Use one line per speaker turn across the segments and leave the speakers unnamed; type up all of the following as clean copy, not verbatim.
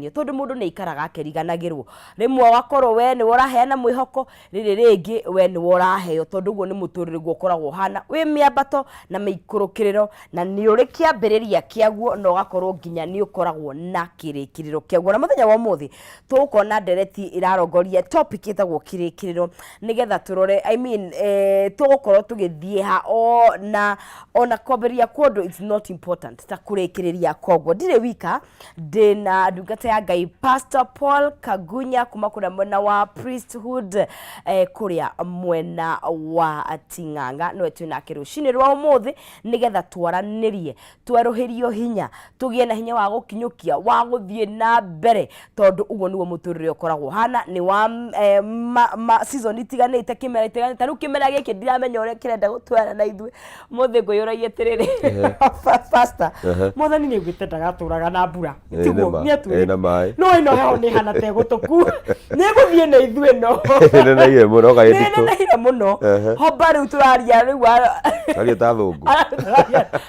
Tondũ mũndũ nĩ aikaraga akĩriganagĩrwo, rĩmwe ũgakorwo we nĩwe ũraheana mwĩhoko, rĩrĩ rĩngĩ we nĩwe ũraheo, tondũ ũguo nĩ mũtũrĩre ũguo ũkoragwo ũhana wĩ mĩambato na mĩikũrũkĩrĩro, na nĩ ũrĩ kĩambĩrĩria kĩaguo na ũgakorwo nginya nĩ ũkoragwo na kĩrĩkĩrĩro kĩaguo. Na mũthenya wa ũmũthĩ tũgũkorwo na ndereti ĩrarongoria topic ĩtagwo kĩrĩkĩrĩro, nĩgetha tũrore, I mean, tũgũkorwo tũgĩthiĩ ha ona ona kwambĩrĩria kwa ũndũ it's not important ta kũrĩkĩrĩria koguo. Ndirĩ wika, ndĩna ndungata ya Ngai Pastor Paul Kagunya kuma kũrĩa mwena wa Priesthood, kũrĩa mwena wa Ting'ang'a, nĩwe twĩ nake rũcinĩ rwa ũmũthĩ nĩgetha twaranĩrie, twerũhĩrio hinya, tũgĩe na hinya wa gũkinyũkia, wa gũthiĩ na mbere, tondũ ũguo nĩguo mũtũrĩre ũkoragwo ũhana, nĩ wa season itiganĩte, kĩmera itiganĩte. Ta rĩu kĩmera gĩkĩ ndiramenya ũrĩa kĩrenda gũtwara na ithuĩ. Mũthĩ ngwĩyũragia atĩrĩrĩ, Pastor,
Mwathani nĩ augĩte ndagatũraga na mbura. Tiguo?
Nĩ ma.
Nĩ atwĩrĩte.
Ĩ, na maĩ.
No ĩno heho nĩ ĩhana ta ĩgũtũkua. Nĩ ĩgũthiĩ na ithuĩ ĩno.
Ĩneneire mũno kaĩ
Nĩ
nditũ.
ĩneneire mũno. Homba rĩu tũraria rĩu
Twaria ta thũngũ.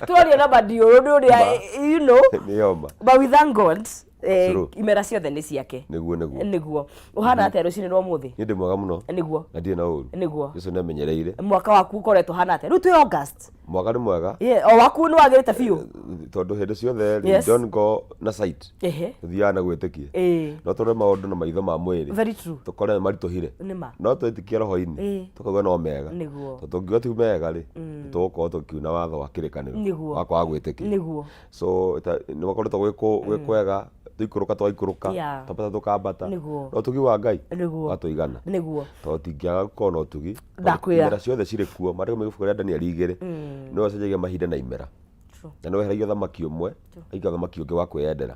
Tũraria na mandiũrũ nĩ ũrĩa, you know.
Nĩ homa.
But we thank God.
True.
Imera ciothe nĩ ciake.
Nĩguo nĩguo.
Nĩguo. Ũhana atĩa rũcinĩ rwa ũmũthĩ?
Niĩ ndĩ mwega mũno.
Nĩguo.
Na ndirĩ na ũru.
Nĩguo.
Jesu nĩ amenyereire.
Mwaka waku ũkoretwo ũhana atĩa? Rĩu twĩ August.
Mwaka nĩ mwega.
Yeah, o waku nĩ wagĩrĩte biũ.
Tondũ hĩndĩ ciothe rĩ, don't go na sight. Tũthiaga na gwĩtĩkia. No tũrore maũndũ na maitho ma mwĩrĩ.
Very true.
Tũkore nĩ maritũhire.
Nĩ ma.
No twĩtĩkie roho-inĩ. Tũkauga no mega.
Nĩguo.
Tondũ tũngiuga ti mega rĩ, tũgũkorwo tũkiuna watho wa kĩrĩkanĩro.
Nĩguo.
Wa kwaga gwĩtĩkia.
Nĩguo.
So nĩ gwakoretwo gwĩ kwega, tũikũrũka twaikũrũka, twambata tũkambata.
Nĩguo.
No ũtugi wa Ngai
Nĩguo.
watũigana.
Nĩguo.
Tondũ tingĩaga gũkorwo na ũtugi, tondũ
Ndakwĩra.
imera ciothe cirĩ kuo. Maandĩko ma ibuku rĩa Danieli 2, nĩwe ũcenjagia mahinda na imera. Na nĩwe weheragia ũthamaki ũmwe, aiga ũthamaki ũngĩ wa kwĩyendera.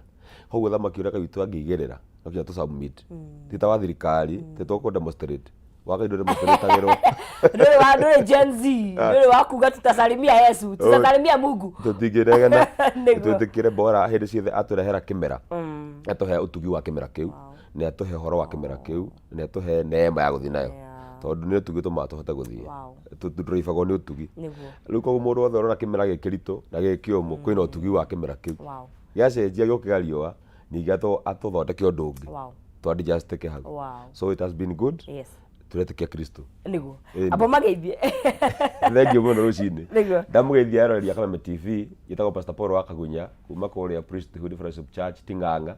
Koguo ũthamaki ũrĩa Ngai witũ angĩigĩrĩra, no nginya tũ submit. Ti ta wa thirikari, ti tũkũ demonstrate. Wa Ngai ndũrĩ demonstrate-agĩrwo.
Ndũrĩ wa ndũrĩ Gen Z, ndũrĩ wa kuga tutasalimia Yesu, tutasalimia Mungu.
Tũtingĩregana.
Nĩguo.
Twĩtĩkĩre bora hĩndĩ ciothe atũrehera kĩmera. Atũhe ũtugi wa kĩmera kĩu, nĩ atũhe ũhoro wa kĩmera kĩu, nĩ atũhe neema ya gũthiĩ nayo. Tondũ nĩ ũtugi ũtũmaga tũhote gũthiĩ. Tũndũraibagwo nĩ ũtugi. Rĩu koguo mũndũ wothe ũrona kĩmera gĩ kĩritũ na gĩ kĩũmũ, kwĩna ũtugi wa kĩmera kĩu. Gĩacenjia gĩũkĩra riũa, ningĩ atũthondeke ũndũ ũngĩ. Tũ adjust ke hau. So it has been good. Tũretĩkia Kristo.
Nĩguo. Amba mageithie.
Thengiũ mũno rũcinĩ.
Nĩguo.
Ndamũgeithia eroreri a Kameme TV, njĩtagwo Pastor Paul wa Kagunya, kuma kũrĩa Priesthood Fellowship Church, Ting'ang'a.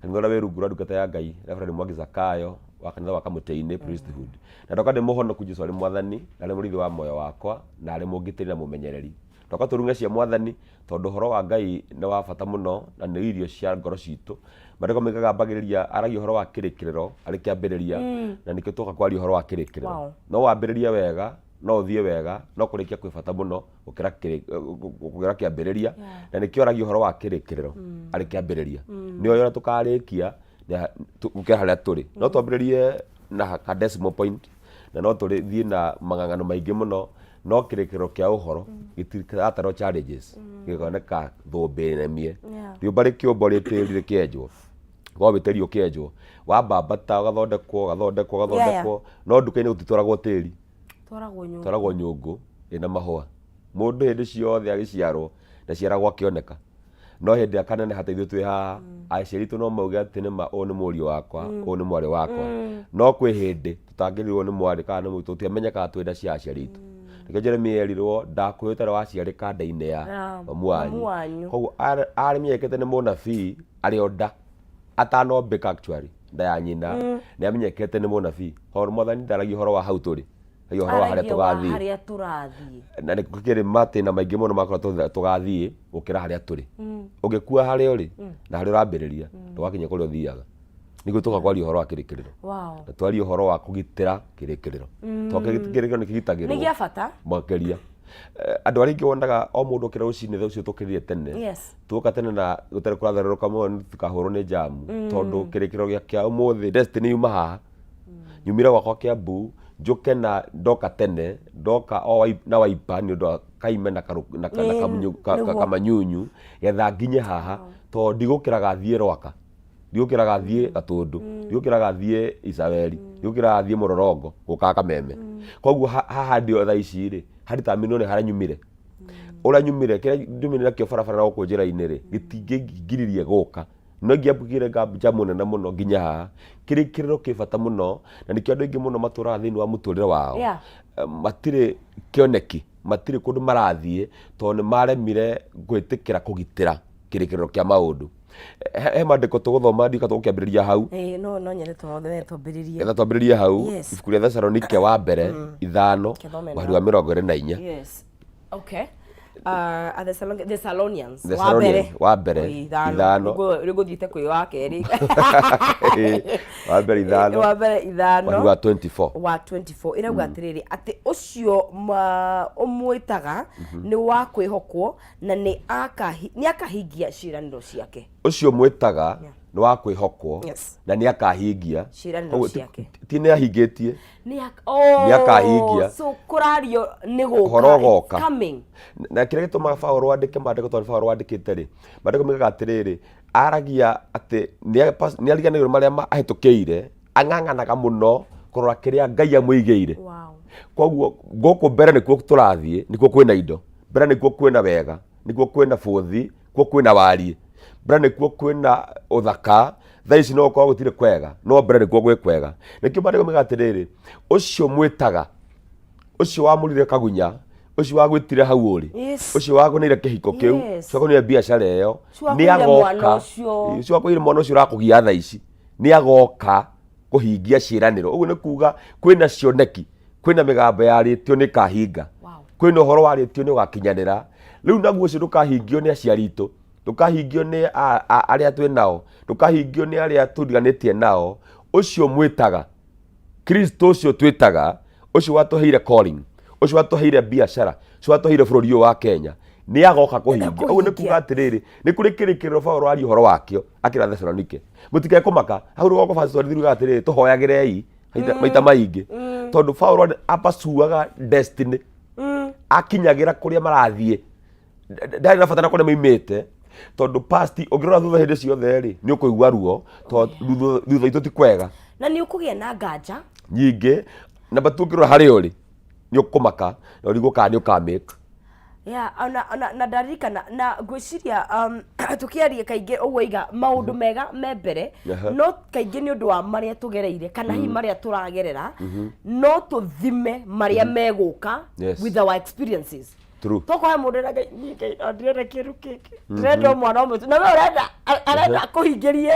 Kanitha ũrĩa wĩ rungu rwa ndungata ya Ngai, Reverend Mwangi Zakayo, wa kanitha wa Kamũtĩ-inĩ Priesthood. Na ndoka ndĩ mũhonoku Jesu arĩ mwathani, na arĩ mũrĩithi wa muoyo wakwa, na arĩ mũngitĩri na mũmenyereri. Ndoka tũrung'e cia mwathani, tondũ ũhoro wa Ngai nĩ wa bata mũno, na nĩ irio cia ngoro citũ. Maandĩko moigaga ambagĩrĩria, aragia ũhoro wa kĩrĩkĩrĩro arĩ kĩambĩrĩria, na nĩkĩo twoka kwaria ũhoro wa kĩrĩkĩrĩro. No wambĩrĩrie wega, no ũthiĩ wega, no kũrĩkia kwĩ bata mũno gũkĩra gũkĩra kĩambĩrĩria, na nĩkĩo aragia ũhoro wa kĩrĩkĩrĩro arĩ kĩambĩrĩria. Nĩ oĩ ũrĩa tũkarĩkia gũkĩra harĩa tũrĩ. No twambĩrĩrie na ka decimal point, na no tũthiĩ na mang'ang'ano maingĩ mũno, no kĩrĩkĩrĩro kĩa ũhoro gĩtiratarwo challenges, gĩkoneka thũmbĩ nemie. Rĩũmba rĩkĩũmbwo rĩ tĩri rĩkĩenjwo, korwo wĩ tĩri ũkĩenjwo, wambambata ũgathondekwo, ũgathondekwo, ũgathondekwo, no nduka-inĩ gũtitwaragwo tĩri.
Twaragwo nyũngũ.
Twaragwo nyũngũ ĩna mahũa. Mũndũ hĩndĩ ciothe agĩciarwo ndaciaragwo akĩoneka. No hĩndĩ ĩrĩa akaneneha ta ithuĩ twĩ haha, aciari aitũ no mauge atĩ nĩma ũyũ nĩ mũriũ wakwa, ũyũ nĩ mwarĩ wakwa. No kwĩ hĩndĩ tũtangĩrirwo nĩ mwarĩ kana nĩ mũriũ, tũtiamenyekaga twĩ nda cia aciari aitũ. Nĩkĩo Jeremia erirwo ndakũĩ ũtarĩ waciarĩka nda-inĩ ya mamu
Mamu
wanyu.
wanyu.
Koguo arĩmenyekete nĩ mũnabii arĩ o nda, atanombĩka actually nda ya nyina, nĩ amenyekete nĩ mũnabii. Tondũ mwathani ndaragia ũhoro wa hau tũrĩ, aragia ũhoro wa harĩa
Aragia wa
tũgathiĩ.
harĩa tũrathiĩ.
Na nĩ gũkĩrĩ matĩna maingĩ mũno makorwo tũgathiĩ gũkĩra harĩa tũrĩ. Ũngĩkua harĩa ũrĩ na harĩa ũrambĩrĩria, ndũgakinya kũrĩa ũthiaga. Nĩguo tũka kwaria ũhoro wa kĩrĩkĩrĩro. Na twarie ũhoro wa kũgitĩra kĩrĩkĩrĩro. Tondũ kĩrĩkĩrĩro nĩ kĩgitagĩrwo.
Nĩ gĩa bata.
Makĩria. Andũ arĩa aingĩ wonaga o mũndũ okĩra rũcinĩ thaa ũcio tũkĩrire tene. Tuoka tene na gũtarĩ kũratherũrũka mũno tũtikahũrwo nĩ jamu. Tondũ kĩrĩkĩrĩro kĩa ũmũthĩ destiny yuma haha. Nyumire gwakwa Kiambu njũke na ndoka tene ndoka o na waipa nĩ ũndũ wa kaime na na kamanyunyu getha nginye haha tondũ ndigũkĩraga thiĩ Rwaka, ndigũkĩraga thiĩ Gatũndũ, ndigũkĩraga thiĩ Isaberi, ndigũkĩraga thiĩ Mũrorongo gũkaga Kameme. Koguo haha ndĩ o thaa ici rĩ, harĩ terminal nĩ harĩa nyumire. Ũrĩa nyumire, kĩrĩa ndumire nakĩo barabara na gũkũ njĩra-inĩ rĩ, gĩtingĩngiririe gũka. No ingĩambugire nganja mũnene mũno nginya haha. Kĩrĩkĩrĩro kĩ bata mũno, na nĩkĩo andũ aingĩ mũno matũraga thĩinĩ wa mũtũrĩre wao. Matirĩ kĩoneki, matirĩ kũndũ marathiĩ, tondũ nĩ maremire gwĩtĩkĩra kũgitĩra kĩrĩkĩrĩro kĩa maũndũ. He maandĩko tũgũthoma ndiũĩ kana tũgũkĩambĩrĩria hau.
Ĩĩ no no nyende twambĩrĩrie.
Getha twambĩrĩrie hau. Ibuku rĩa Thesalonike wa mbere 5 mũhari wa 24.
Yes. Okay. Thessalonians. Wa
Thessalonians,
mbere.
wa mbere,
Oi, ithano.
ithano.
Rĩngũthiĩte kwĩ wa kerĩ.
Wa mbere ithano.
Wa mbere ithano.
Mũhari wa 24.
Wa 24 ĩrauga atĩrĩrĩ, atĩ ũcio ũmwĩtaga nĩ wa kwĩhokwo na nĩ akahingia ciĩranĩro ciake.
Ũcio mwĩtaga nĩ wa kwĩhokwo na nĩ akahingia.
Ciĩranĩro
Koguo
ciake.
Ti nĩ ahingĩtie.
Nĩ oh,
Nĩ akahingia.
So kũrario nĩ gũka.
Ũhoro ũgoka.
It's coming.
Na kĩrĩa gĩtũmaga Paũlũ andĩke maandĩko tondũ Paũlũ andĩkĩte rĩ, maandĩko moigaga atĩrĩrĩ, aragia atĩ nĩ ariganĩirwo marĩa ahĩtũkĩire, ang'ang'anaga mũno kũrora kĩrĩa Ngai amũigĩire. Koguo gũkũ mbere nĩkuo tũrathiĩ, nĩkuo kwĩna indo, mbere nĩkuo kwĩna wega, nĩkuo kwĩna bũthi, nĩkuo kwĩna wariĩ, mbere nĩkuo kwĩna ũthaka. Thaa ici no gũkorwo gũtirĩ kwega, no mbere nĩkuo gwĩ kwega. Nĩkĩo maandĩko moigaga atĩrĩrĩ, ũcio mwĩtaga, ũcio wamũrire kagunya, ũcio wagwĩtire hau ũrĩ, ũcio wakũneire kĩhiko kĩu, ũcio wakũneire biacara ĩyo,
Ũcio
nĩ
wakũheire mwana
agoka,
ũcio.
ũcio wakũheire mwana ũcio ũrakũgia thaa ici, nĩ agoka kũhingia ciĩranĩro. Ũguo nĩ kuga kwĩna cioneki, kwĩna mĩgambo yarĩtio nĩ ĩkahinga, kwĩna ũhoro warĩtio nĩ ũgakinyanĩra. Rĩu naguo ũcio ndũkahingio nĩ aciari itũ, ndũkahingio nĩ arĩa twĩ nao, ndũkahingio nĩ arĩa tũriganĩtie nao. Ũcio mwĩtaga Kristo, ũcio twĩtaga, ũcio watũheire calling, ũcio watũheire biacara, ũcio watũheire bũrũri ũyũ wa Kenya, nĩ agoka kũhingia. Ũguo nĩ kuga atĩrĩrĩ, nĩ kũrĩ kĩrĩkĩrĩro Paulo aria ũhoro wakĩo akĩra Thesalonike, mũtikae kũmaka. Hau rũgongo Pastor Ndithiruga atĩrĩrĩ, tũhoyagĩrei maita maingĩ, tondũ Paulo apasuaga destiny, akinyagĩra kũrĩa marathiĩ, ndarĩ na bata na kũrĩa maimĩte, tondũ past ũngĩrora thutha hĩndĩ ciothe rĩ, nĩ ũkũigua ruo, tondũ thutha itũ ti kwega.
Na nĩ ũkũgĩa na nganja
nyingĩ. Namba tu ũngĩrora harĩa ũrĩ nĩ ũkũmaka na ũrigwo kana nĩ ũkamake.
Yeah, ona na ndaririkana na ngwĩciria tũkĩaria kaingĩ ũguo iga maũndũ mega me mbere, no kaingĩ nĩ ũndũ wa marĩa tũgereire kana hihi marĩa tũragerera, no tũthime marĩa megũka with our experiences. Tokorwo he mũndũ ũrenda, Ngai, niĩ Ngai no ndĩrenda kĩndũ kĩngĩ, ndĩrenda o mwana ũmwe tu, na we ũrenda arenda kũhingĩrie.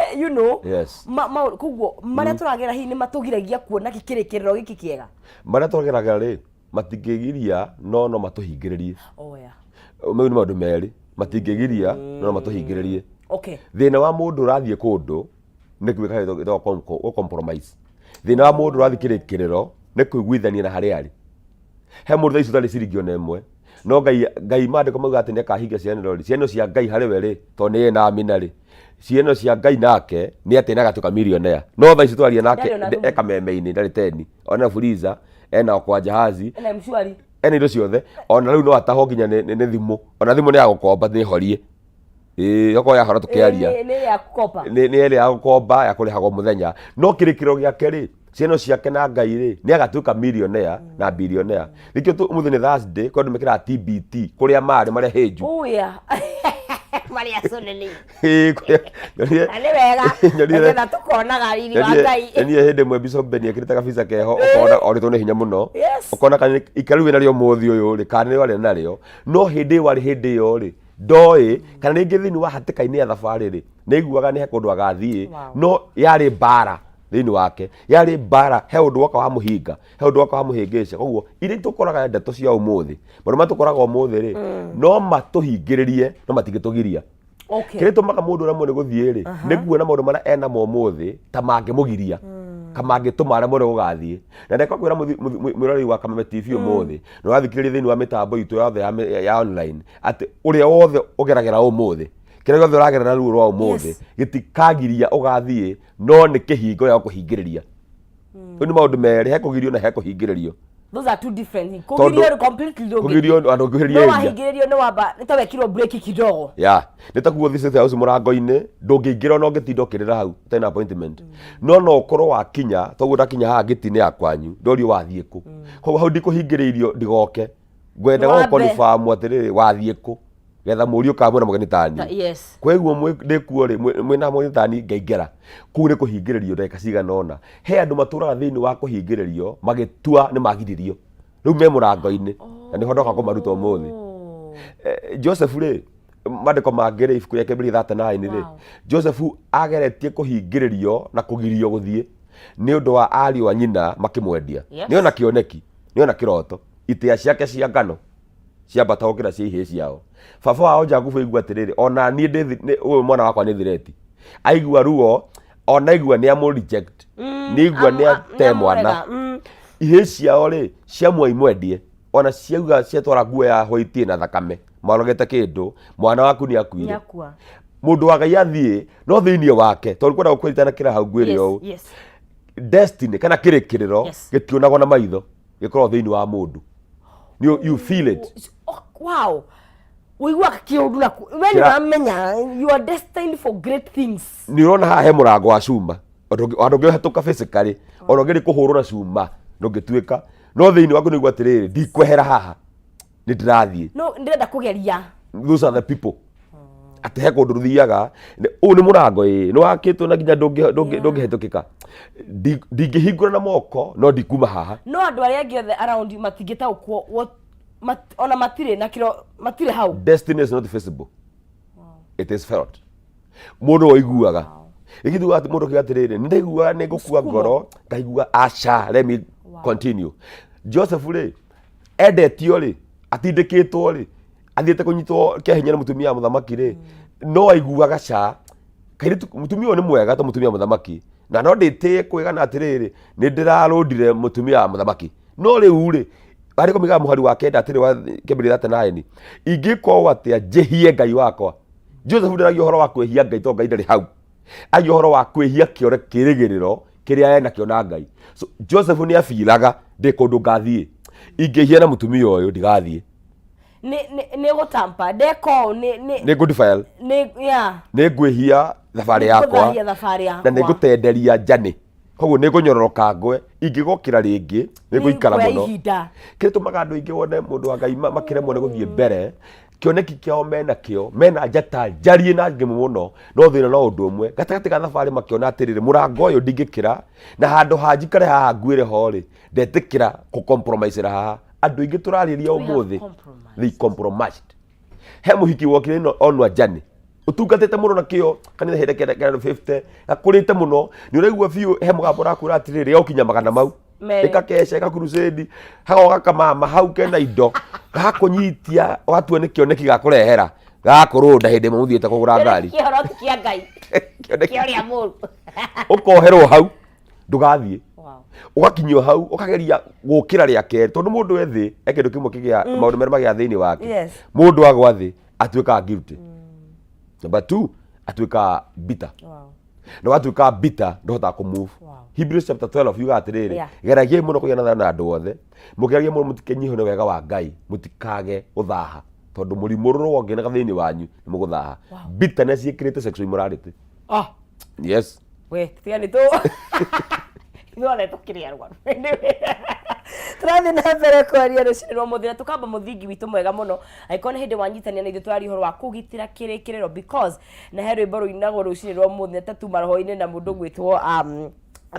Koguo marĩa tũragera hihi nĩ matũgiragia kuona kĩrĩkĩrĩro gĩkĩ kĩega.
Marĩa tũgeragĩra rĩ, matingĩgiria no no matũhingĩrĩrie.
Oh, yeah.
Mau nĩ maũndũ merĩ, matingĩgiria no no matũhingĩrĩrie. Thĩna wa mũndũ ũrathiĩ kũndũ nĩ gwĩka gĩtagwo compromise. Thĩna wa mũndũ ũrathiĩ kĩrĩkĩrĩro nĩ kũiguithania na harĩa arĩ. He mũndũ thaa ici ũtarĩ ciringi ona ĩmwe, no Ngai, Ngai maandĩko mauga atĩ nĩ akahingia ciĩranĩro rĩ, ciĩranĩro cia Ngai harĩ we rĩ, tondũ nĩ ye na amina rĩ, ciĩranĩro cia Ngai nake nĩ atĩ nĩ agatuĩka millionaire. No thaa ici twaria nake
Ndarĩ ona thumu.
e kameme-inĩ, ndarĩ teni, ona fuliza, ena kwa jahazi,
Ena mshwari.
Ena indo ciothe, ona rĩu no atahwo nginya nĩ thimũ, ona thimũ nĩ ya gũkomba nĩ horie. Ĩĩ, okorwo yahora tũkĩaria.
Nĩ ya gũkomba.
Nĩ ĩrĩa ya gũkomba ya kũrĩhagwo mũthenya, no kĩrĩkĩrĩro gĩake rĩ, ciana ciake na Ngai rĩ, nĩ agatuĩka millionaire na billionaire. Nĩkĩo ũmũthĩ nĩ Thursday, kwĩ andũ mekĩraga TBT kũrĩa marĩ marĩa hĩnju.
Oh yeah. Marĩa cũnini.
Ĩĩ,
Na nĩ wega. Nĩgetha tũkonaga riri wa Ngai.
Nyonie hĩndĩ ĩmwe Bishop Ben ekĩrĩte gabica keho, ũkona orĩtwo nĩ hinya mũno. Ũkona kana ikara rĩu wĩnarĩo ũmũthĩ ũyũ rĩ, kana nĩ warĩ narĩo, no hĩndĩ ĩyo warĩ hĩndĩ ĩyo rĩ, ndoĩ kana rĩngĩ thĩinĩ wa hatĩka-inĩ ya thabarĩ rĩ, nĩ aiguaga nĩ he kũndũ agathiĩ, no yarĩ mbara thĩinĩ wake, yarĩ mbara, he ũndũ woka wamũhinga, he ũndũ woka wamũhĩngĩca. Koguo iria tũkoraga ndeto cia ũmũthĩ, maũndũ marĩa tũkoraga ũmũthĩ rĩ, no matũhingĩrĩrie no matingĩtũgiria. Kĩrĩa gĩtũmaga mũndũ ũremwo nĩ gũthiĩ rĩ, nĩ kuona maũndũ marĩa enamo ũmũthĩ ta mangĩmũgiria, ka mangĩtũma aremwo nĩ gũgathiĩ. Na ndeka kwĩra mwĩroreri wa Kameme TV ũmũthĩ, na ũrathikĩrĩria thĩinĩ wa mĩtambo itũ yothe ya online, atĩ ũrĩa wothe ũgeragĩra ũmũthĩ, kĩrĩa gĩothe ũragerera ruo rwa ũmũthĩ, gĩtikagiria ũgathiĩ, no nĩ kĩhingo gĩa gũkũhingĩrĩria. Rĩu nĩ maũndũ merĩ, he kũgirio na he kũhingĩrĩrio.
Those are two different things. Kũgirio nĩ completely ndũngĩ.
Kũgirio andũ
No
ngũhĩrĩria.
Wahingĩrĩrio nĩ wamba nĩ ta wekirwo break kidogo.
Ya, nĩ ta kuo State House mũrango-inĩ, ndũngĩingĩra ona ũngĩtinda ũkĩrĩra hau ũtarĩ na appointment. No ũkorwo wakinya, toguo ndakinya haha ngĩti-inĩ ya kwanyu, ndorio wathiĩ kũ. Koguo hau ndikũhingĩrĩirio ndigoke. Ngwenda
Wambe.
gũkũ confirm atĩrĩrĩ, wathiĩ kũ. Getha mũriũ kana mwĩna mũgeni tani.
Yes.
Kweguo ndĩkuo rĩ, mwĩna mũgeni tani ngaingĩra kũu nĩ kũhingĩrĩrio ndagĩka cigana ũna. He andũ matũraga thĩinĩ wa kũhingĩrĩrio magĩtua nĩ magiririo, rĩu me mũrango-inĩ, na nĩho ndoka kũmaruta ũmũthĩ. Joseph rĩ, mandĩko mangĩ rĩ, ibuku rĩa Kĩambĩrĩria 39 rĩ, Joseph ageretie kũhingĩrĩrio na kũgirio gũthiĩ nĩ ũndũ wa ariũ a nyina makĩmwendia. Nĩona kĩoneki, nĩona kĩroto, itĩa ciake cia ngano ciambata gũkĩra cia ihĩĩ ciao. Baba wao Jakubu aigua atĩrĩrĩ, ona niĩ ndĩ ũyũ mwana wakwa nĩ thireti. Aigua ruo, ona aigua nĩ amũ reject. Nĩ aigua nĩ ate mwana. Ihĩĩ ciao rĩ, ciamua imwendie. Ona ciauga ciatwara nguo ya white na thakame, marogete kĩndũ, mwana waku nĩ akuire.
Nĩakua.
Mũndũ wa Ngai athiĩ, no thĩinĩ wake, tondũ kwenda gũkwĩra kĩra hau ngwĩre ũũ. Destiny kana kĩrĩkĩrĩro gĩtionagwo na maitho, gĩkoragwo thĩinĩ wa mũndũ. You feel it.
Oh, wow. Ũiguaga kĩũndũ na we nĩ ũramenya you are destined for great things.
Nĩ ũrona haha he mũrango wa cuma, ona ndũngĩhetũka physically, ona ũngĩrĩ kũhũrwo na cuma ndũngĩtuĩka, no thĩinĩ waku nĩ ũigua atĩrĩrĩ, ndikwehera haha, nĩ ndĩrathiĩ.
No ndĩrenda kũgeria.
Those are the people. Atĩ he kũndũ rũthiaga, ũyũ nĩ mũrango, ĩĩ nĩ wakĩtwo na nginya ndũngĩhetũkĩka, ndingĩhingũra na moko, no ndikuma haha.
No andũ arĩa angĩ othe around you matingĩtaũkwo ona matirĩ na kĩro, matirĩ hau.
Destiny is not visible. It is felt. Mũndũ ũiguaga. Rĩngĩ tugaga atĩ mũndũ akiuga atĩrĩrĩ, nĩ ndaiguaga nĩ ngũkua ngoro, ngaigua aca, let me continue. Joseph rĩ, endetio rĩ, atindĩkĩtwo rĩ, athiĩte kũnyitwo kĩa hinya nĩ mũtumia wa mũthamaki rĩ, no aiguaga ca, kairĩtu, mũtumia ũyũ nĩ mwega ta mũtumia wa mũthamaki, na no ndĩtĩe kwĩgana atĩrĩrĩ, nĩ ndĩrarũndire mũtumia wa mũthamaki. No rĩu rĩ, arĩ kũmiga mũhari wa kenda atĩrĩ wa Kĩambĩrĩria 39, ingĩka ũũ atĩa njĩhie Ngai wakwa? Joseph ndaragia ũhoro wa kwĩhia Ngai tondũ Ngai ndarĩ hau. Aragia ũhoro wa kwĩhia kĩore kĩrĩgĩrĩro kĩrĩa enakĩo na Ngai. So Joseph nĩ abiiraga ndĩ kũndũ ngathiĩ. Ingĩhia na mũtumia ũyũ ndigathiĩ.
Nĩ gũtampa ndeka ũũ nĩ nĩ
Nĩ ngũ-defile,
nĩ yeah.
nĩ ngwĩhia thabarĩ yakwa
Nĩngũthahia thabarĩ
na nĩ
yakwa.
ngũtenderia njanĩ. Koguo nĩ ngũnyororoka ngwe, ingĩgokĩra rĩngĩ nĩ ngũikara
Nĩnguoya
mũno.
ihinda.
Kĩrĩa gĩtũmaga andũ aingĩ wone mũndũ wa Ngai makĩremwo nĩ gũthiĩ mbere, kĩoneki kĩao mena kĩo, mena njata njariĩ na ngĩmu mũno, no thĩna no ũndũ ũmwe, gatagatĩ ga thabarĩ makĩona atĩrĩrĩ, mũrango ũyũ ndingĩkĩra, na handũ ha njikare haha nguĩre ho rĩ, ndetĩkĩra kũ compromise haha. Andũ aingĩ tũrarĩria ũmũthĩ, they compromised. He mũhiki wokire ĩno onwa njani, ũtungatĩte mũno na kĩo kanitha hĩndĩ kenda kenda 50, akũrĩte mũno, nĩ ũraigua biũ he mũgambo ũrakwĩra atĩrĩrĩ, gũkinya magana mau.
Merĩ.
Ĩkakeca, ĩgakurusĩndi, hagoka kamama hau kena indo, gakũnyitia, watua nĩ kĩoneki gakũrehera, gakũrũnda hĩndĩ ĩmwe mũthiĩte kũgũra ngari.
Kĩhoro ti kĩa Ngai.
Kĩoneki.
Kĩa ũrĩa mũũru.
Ũkoherwo hau, ndũgathiĩ.
Wow.
Ũgakinyio hau, ũkageria gũkĩra rĩa kerĩ, tondũ mũndũ e thĩ, e kĩndũ kĩmwe kĩgĩa, maũndũ merĩ magĩa thĩinĩ wake. Mũndũ agwa thĩ, atuĩkaga guilty. Number 2, atuĩkaga bitter. Na watuĩka bitter, ndũhotaga kũ move. Hebrews chapter 12 yugaga atĩrĩrĩ, geragiai mũno kũgĩa na thayũ na andũ othe, mũkĩgeragie mũno mũtikenyihio nĩ wega wa Ngai, mũtikage gũthaha, tondũ mũrimũ rũrũ wongerereka thĩinĩ wanyu nĩ mũgũthaha. Bitterness ĩkĩrĩte sexual immorality. Yes.
We, tiga nĩ tũ ithuothe tũkĩrĩ arwaru. Tũrathiĩ na mbere kwaria rũcinĩ rwa ũmũthĩ na tũkamba mũthingi witũ mwega mũno. Angĩkorwo nĩ hĩndĩ wanyitania na ithuĩ, tũraria ũhoro wa kũgitĩra kĩrĩkĩrĩro, because na he rwĩmbo rũinagwo rũcinĩ rwa ũmũthĩ na tatuma roho-inĩ na mũndũ gwĩtwo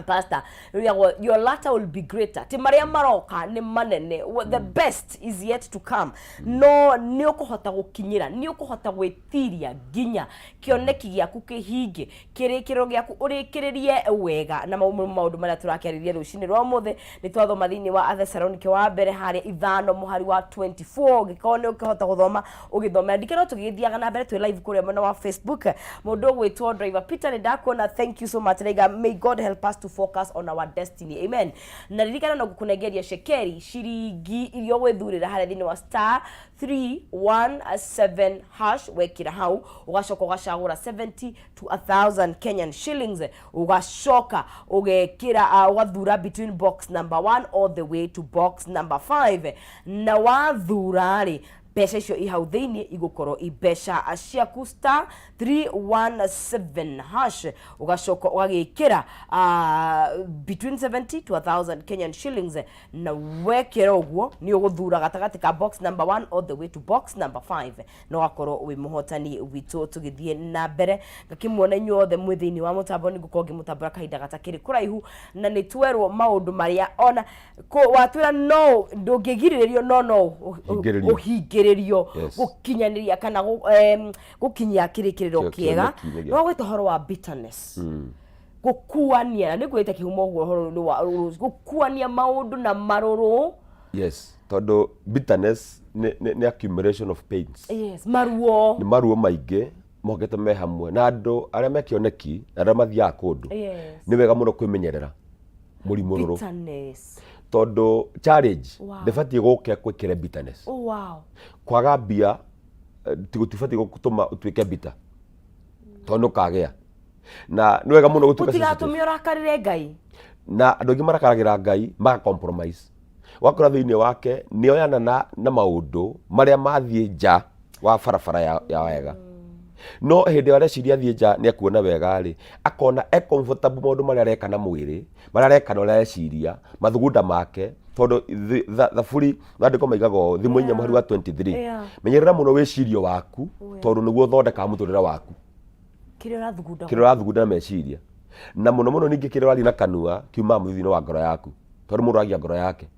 pastor, rũinagwo "Your latter will be greater", ti marĩa maroka nĩ manene. The best is yet to come. No nĩ ũkũhota gũkinyĩra, nĩ ũkũhota gwĩtiria nginya kĩoneki gĩaku kĩhinge, kĩrĩkĩrĩro gĩaku ũrĩkĩrĩrie wega. Na mau nĩmo maũndũ marĩa tũrakĩarĩria rũcinĩ rwa ũmũthĩ. Nĩ twathoma thĩinĩ wa Athesalonike wa mbere harĩa 5 mũhari wa 24. Ũngĩkorwo nĩ ũkĩhota gũthoma, ũgĩthomera. Ndikĩrwo tũgĩgĩthiaga na mbere twĩ live kũrĩa mwena wa Facebook. Mũndũ ũgwĩtwo Driver Peter, nĩ ndakuona, thank you so much. Raiga, "May God help us to focus on our destiny, amen." Na ririkana no ngũkũnengeria cekeri, ciringi iria ũgwĩthurĩra harĩa thĩinĩ wa *317#. Wekĩra hau, ũgacoka ũgacagũra 70 to 1000 Kenyan shillings, ũgacoka ũgekĩra, ũgathura between box number 1 all the way to box number 5, na wathura rĩ Mbeca icio i hau thĩinĩ igũkorwo i mbeca ciaku. Star 317 hash, ũgacoka ũgagĩkĩra between 70 to 1000 Kenyan shillings, na wekĩra ũguo nĩ ũgũthura gatagatĩ ka box number 1 all the way to box number 5, na ũgakorwo wĩ mũhotani witũ. Tũgĩthiĩ na mbere, ngakĩmuona inyuothe mwĩ thĩinĩ wa mũtambo, nĩ ngũkorwo ngĩmũtambũra kahinda gatakĩrĩ kũraihu, na nĩ twerwo maũndũ marĩa ona watwĩra no ndũngĩgirĩrĩrio, no
Hingĩrĩrio.
ũhingĩrĩrio gũkinyanĩria kana gũkinyia kĩrĩkĩrĩro kĩega.
Kĩoneki-inĩ gĩaku.
No gwĩta ũhoro wa bitterness, gũkuania, na nĩ ngwĩte kĩhumo ũguo, ũhoro nĩ wa gũkuania maũndũ na marũrũ.
Yes, tondũ bitterness nĩ accumulation of pains.
Yes, maruo.
Nĩ maruo maingĩ mokĩte me hamwe, na andũ arĩa me kĩoneki na arĩa mathiaga kũndũ, nĩ wega mũno kwĩmenyerera mũrimũ rũrũ
Bitterness.
Tondũ challenge ndĩbatiĩ gũke kwĩkĩre bitterness. Kwaga mbia ti gũtibatiĩ gũtũma ũtuĩke bitter, tondũ nĩ ũkagĩa, na nĩ wega mũno gũtuĩka sensitive.
Gũtigatũme ũrakarĩre Ngai.
Na andũ aingĩ marakaragĩra Ngai, maka compromise, wakora thĩinĩ wake nĩ oyana na maũndũ marĩa mathiĩ nja wa barabara ya wega. No hĩndĩ ĩyo areciria athiĩ nja nĩ ekuona wega rĩ, akona e comfortable maũndũ marĩa areka na mwĩrĩ, marĩa areka na ũrĩa areciria, mathugunda make, tondũ thaburi maandĩko maigaga ũũ, thimũ 4 mũhari wa 23, menyerera mũno wĩcirio waku, tondũ nĩguo ũthondekaga mũtũrĩre waku.
Kĩrĩa ũrathugunda.
Kĩrĩa ũrathugunda na meciria, na mũno mũno ningĩ kĩrĩa ũraria na kanua kiumaga mũthithũ-inĩ wa ngoro yaku, tondũ mũndũ aragia ngoro yake.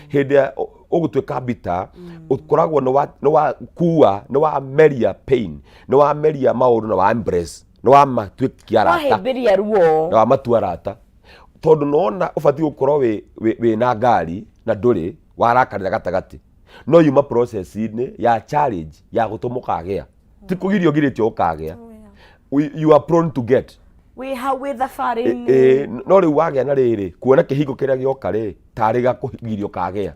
Hĩndĩ ĩrĩa ũgũtuĩka bitter, ũkoragwo nĩ wakua, nĩ wameria pain, nĩ wameria maũndũ, na wa embrace, nĩ wamatuĩkia arata.
Wahĩmbĩria ruo.
Na wamatua arata, tondũ nona ũbatiĩ gũkorwo wĩ na ngari na ndũrĩ, warakarĩra gatagatĩ, no yuma process-inĩ ya challenge ya gũtũma ũkagĩa, ti kũgirio ũgirĩtio ũkagĩa. You are prone to get.
Wĩ hau wĩ thabarĩ-inĩ.
No rĩu wagĩa na rĩrĩ, kuona kĩhingo kĩrĩa gĩoka rĩ, tarĩ ga kũgirio kagĩa.